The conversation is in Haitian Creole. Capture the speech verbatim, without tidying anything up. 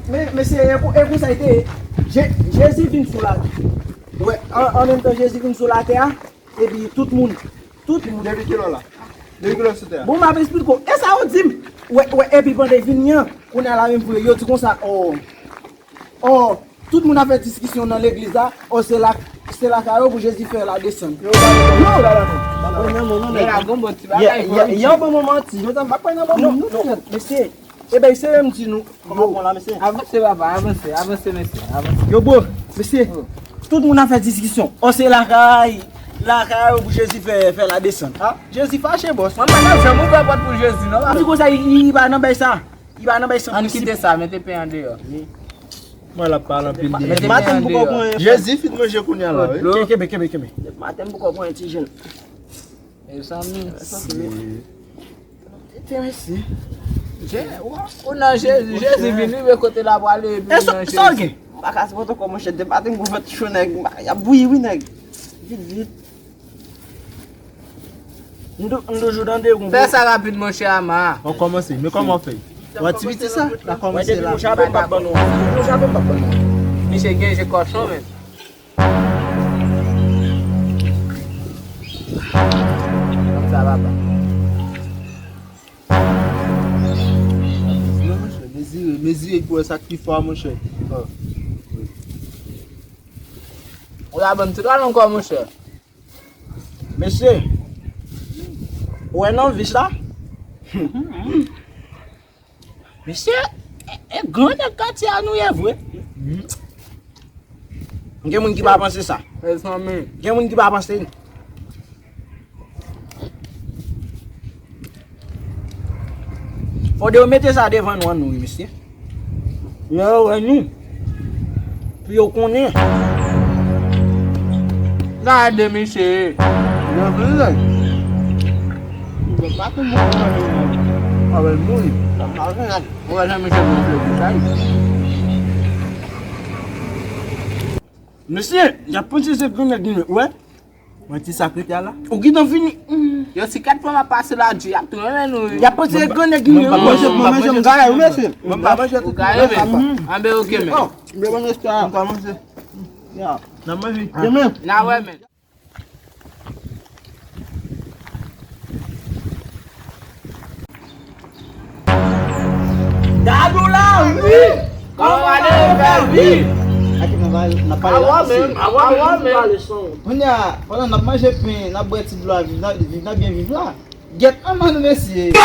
Men, mesye, e kon, e konsa l te ye. Je-, Jezi vin sou latè. Wè, an, an menm tan Jezi vin sou latè a, epi tout moun, tout moun. Depi kilè w la? Depi kilè w sou tè a? Bon, m ap esplike w. E sa yo di m. Wè, wè, epi pandan l vini an, kounye a la menm vre, yo di konsa, oh, oh, tout moun ap fè diskisyon nan legliz la, oh, se la, se lakay yo pou Jezi fè la desann. Yo, yo, yo, yo, yo, bon, bon, ti bagay, yo, yo, yo, bon, bon, manti, yo, m pa kwè nan bon moun, non, non, mesye. Ebyen, se menm di nou. Kòman pran la, mesye? Avanse, papa, avanse, avanse, mesye, avanse. Yo, bro, mesye, tout moun ap fè diskisyon. Oh, se lakay, lakay pou Jezi fè, fè la desann. Ah, Jezi fache, bòs. Mwen pa t ap janm ouvè pòt pou Jezi, non, papa. Di konsa, li, li pa nan bay sa. Li pa nan bay sa. Ann kite sa, mete pen an deyò. Mwen l ap pale anpil de Jezi. Maten m poko pran. Jezi fin manje kounye a la, wi. Kenbe, kenbe, kenbe. Maten m poko pran ti jèn. Mezanmi. Te mesi. Je-, ou nan Jezi, Jezi vin rive kote l ap prale epi li nan Jezi. M pa ka sipòte ankò, monchè. Depi maten m gon vant cho, nèg. Y ap bouyi, wi, nèg. Vit, vit. M tou-, m toujou tande yon. Fè sa rapid, monchè, ama. On kòmanse. Men kòman w fè? Wè, ti piti sa, la kòmanse la. Depi nou chape, m p ap ban nou. Depi nou chape, m p ap ban nou. Misye gen je kòchon, men. Konsa, papa. Mezire, mezire pou wè sa k pi fò a, monchè. Ou la ban m ti twal ankò, monchè. Mesye, ou wè nan vis la? Mesye, e, e gran nèg katye a nou ye vre. Gen moun ki pa panse sa. Mezanmi. Gen moun ki pa panse. Fòde yo mete sa devan nou an nou, wi, mesye. Lè yo wè nou, pou yo konnen. Gade misye. Yo vle. Yo pa konn mwen. Avè mouri. Ou wè jan misye gonfle bouch a li. Mesye, y ap panse se gran nèg li menm, wè. Mwen ti sakrifis la. Ou gentan fini. Yo, si kèt fwa m ap pase la, Dye, y ap tou renmen nou, wi. Y ap panse se gran nèg li menm. Mwen pa manje, mwen manje, m gare, wi, mesye. Mwen pa manje tout. Ou gare, men. Anben, oke, men. Oh, m pa manje. Ya. N a manje. Demen. N a wè, men. Dadou la, wi! Kòman w ale fè vi? Aki nan pale, nan pale la, mesye. Awa menm, awa menm. Kounye a, pandan n ap manje pen, n ap bwè ti dlo a, viv la, viv la, byen viv la. Gèt manman nou, mesye.